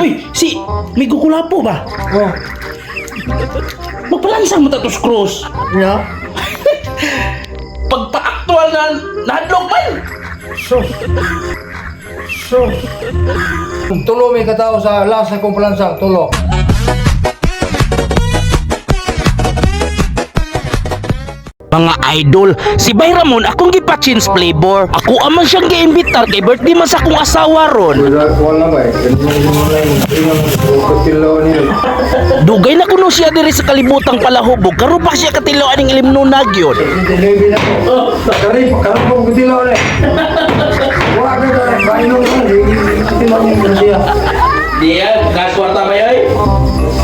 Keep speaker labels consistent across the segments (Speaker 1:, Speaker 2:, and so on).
Speaker 1: Uy, si Migo Kulapo ba?
Speaker 2: Oh,
Speaker 1: Magpalansang mo tatos cross.
Speaker 2: yeah.
Speaker 1: Pagpa-aktual na nahadlok man.
Speaker 2: Sus. Sus. Tulo may katao sa lasa kong palansang, tulo.
Speaker 1: Mga idol, si Bay Ramon akong gipa-chins flavor. Ako amang siyang giimbitar kay birthday man sa akong asawa ron.
Speaker 2: Wala, wala ba eh. Ganun niya.
Speaker 1: Dugay na kuno siya diri sa kalibutang palahubog. Karon pa siya katilaw aning ilimnunag yun.
Speaker 2: Delivery na ko. Kari, karon ko kutilaw na eh. Wala ka ka, kainom ko. Kutilaw mo siya.
Speaker 1: Diyan, gas kwarta ba yoy?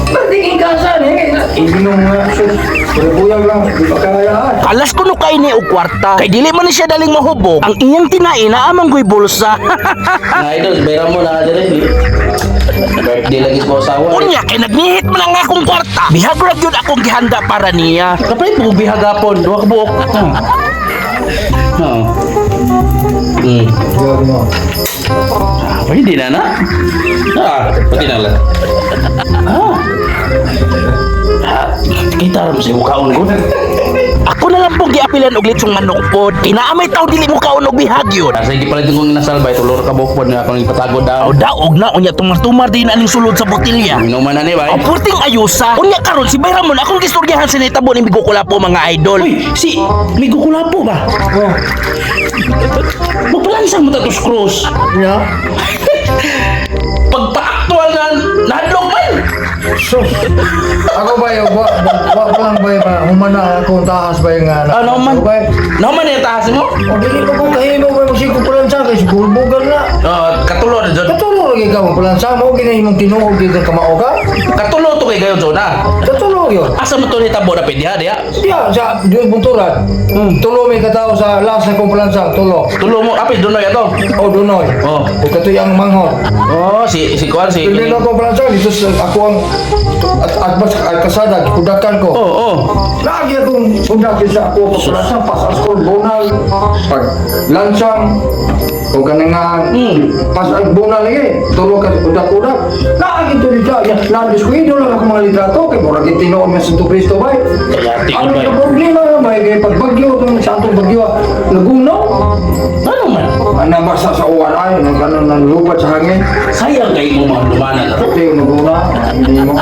Speaker 2: Pagtingin ka saan eh. Ibinom nga, sus. Buyag lang, di ba kaya?
Speaker 1: Kalas kuno kay ni og kwarta. Kay dili man ni siya daling mahubog. Ang iyang tinai na amang goy bulsa.
Speaker 3: Mga idol, bayran mo na dere. Birthday lagi ko asawa.
Speaker 1: Unya kay nagnihit man ang akong kwarta. Bihag ra gyud akong gihanda para niya.
Speaker 3: Kapalit mo bihag hapon, duha ka buok. Oo.
Speaker 2: Buyag mo.
Speaker 3: Ah, pwede na na. Ah, pwede na lang. Ah. Ah, kita mo sa kaon ko.
Speaker 1: Ako na lang pong giapilan og litsong manok pod. Kinaamay taw dili mo kaon og bihag yun.
Speaker 3: Sa gipalit kong inasal bay tulor ka buok pod nga akong ipatagod daw.
Speaker 1: Aw daog na unya tumar-tumar din aning sulod sa botilya.
Speaker 3: Minuman na ni bay.
Speaker 1: Ang purting ayusa. Unya karon si Bay Ramon akong gistoryahan sa nitabo ni Migo Kulapo, mga idol.
Speaker 3: Uy, si Migo Kulapo ba?
Speaker 2: Oh,
Speaker 3: Magpalansang mo tatos cross.
Speaker 2: yeah.
Speaker 3: Pagpa-aktual na nahadlok man.
Speaker 2: Sus. Ako ba yung, wa, wa, wa pa lang ba yung, humana akong taas ba yung,
Speaker 3: Ano man?
Speaker 2: Ako ba eh?
Speaker 3: Ano man yung taas mo?
Speaker 2: O, dili pa ko kahimo ba magsigo palansang kay sigurbugan na.
Speaker 3: Oh, katulo na dyan.
Speaker 2: Katulo lagi ka mo palansang mo gina imong tinuog gyud ang kamao ka.
Speaker 3: Katulo to kay gayon zona.
Speaker 2: Katulo yun.
Speaker 3: Asa mo to ni tabo na pwede ha diha?
Speaker 2: Diya sa diya bunturan. Tulo may katao sa lasa kong palansang tulo.
Speaker 3: Tulo mo apil dunoy ato.
Speaker 2: O dunoy.
Speaker 3: Oh.
Speaker 2: O katoy ang manghod.
Speaker 3: Oh, si si kuan si.
Speaker 2: Pili na ko palansang dito sa ako ang at at at kasada kudakan ko.
Speaker 3: Oh, oh.
Speaker 2: Lagi akong udak sa ako pagpalansang pasas ko bunal pag lansang o kanang pas ang bunal lagi tulo ka udak-udak lagi to dito ya nandis ko idol lang ako mga litrato kay murag tinuod nga Santo Cristo bay.
Speaker 3: Kaya tingin
Speaker 2: Ano
Speaker 3: bay.
Speaker 2: yung problema nga bay kay pag bagyo itong Santo Bagyo Laguna.
Speaker 3: Ano man?
Speaker 2: Ang nabasa sa uwan ay nang kanon nang lupat sa hangin.
Speaker 3: Sayang kay mo mga lumanan ato.
Speaker 2: Ito yung Laguna hindi mo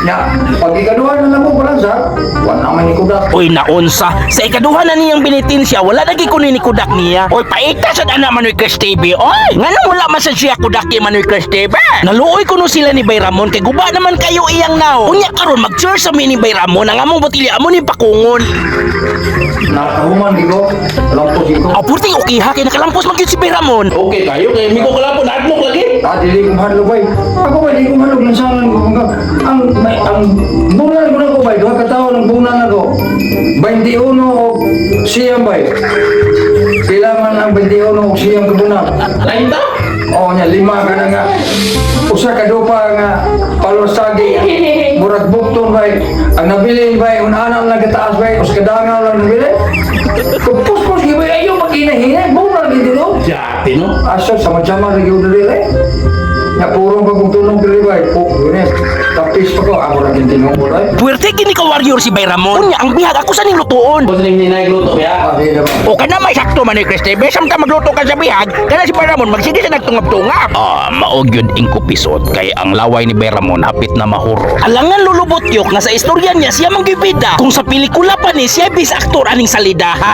Speaker 2: ya pag ikaduha na lang mo palansang wala man ni kudak.
Speaker 1: Oy naunsa, sa ikaduha na niyang binitin siya, wala lagi kuno ni kudak niya. Oy paita sad ana Manoy Chris TV. Oy, nganong wala man sad siya kudak kay Manoy Chris TV? Naluoy kuno sila ni Bay Ramon kay guba naman kayo iyang nao. Unya karon mag-cheers sa mi ni Bay Ramon ang among botilya amo ni pakungon.
Speaker 2: Nakahuman di ko lampos di ko.
Speaker 1: Aw purting okay ha kay nakalampos man gyud si Bay Ramon.
Speaker 3: Okay kayo kay Migo Kulapo nahadlok lagi.
Speaker 2: Ah, dili ko mahadlok bay. Ako ba dili ko mahadlok lansangan ko mga ang may ang bulan ko na ko bay duha ka tawo ng bulan ako. 21 og siyam bay. Kailangan ang 21 og siyam ka bulan.
Speaker 3: 30?
Speaker 2: Oo nya lima ka na nga. Usa ka dupa nga palosagi murag bukton bay. Ang nabili bay unahan lang kataas bay usa ka dangaw lang nabili. Kumpos-pos gyud bay ayo maginahinay bulan gid no.
Speaker 3: Jati no.
Speaker 2: Asa sama-sama lagi udah dili. Ya purong pa kong tulong dili bay. Po, yun eh. Tapis pa ko ako lagi tinong ko ay.
Speaker 1: Puwerte kini ka warrior si Bay Ramon. Unya ang bihag ako sa ning lutuon.
Speaker 3: Kung sining hinay luto ya.
Speaker 2: Ah, di na ba?
Speaker 1: O kana may sakto Manoy Chris TV, samtang magluto ka sa bihag, kana si Bay Ramon magsige sa nagtungap-tungap. Ah, mao gyud ing kupisot kay ang laway ni Bay Ramon hapit na mahuro. Alangan lulubot yok nga sa istorya niya siya man gyud bida. Kung sa pelikula pa ni siya bis aktor aning salida. Ha?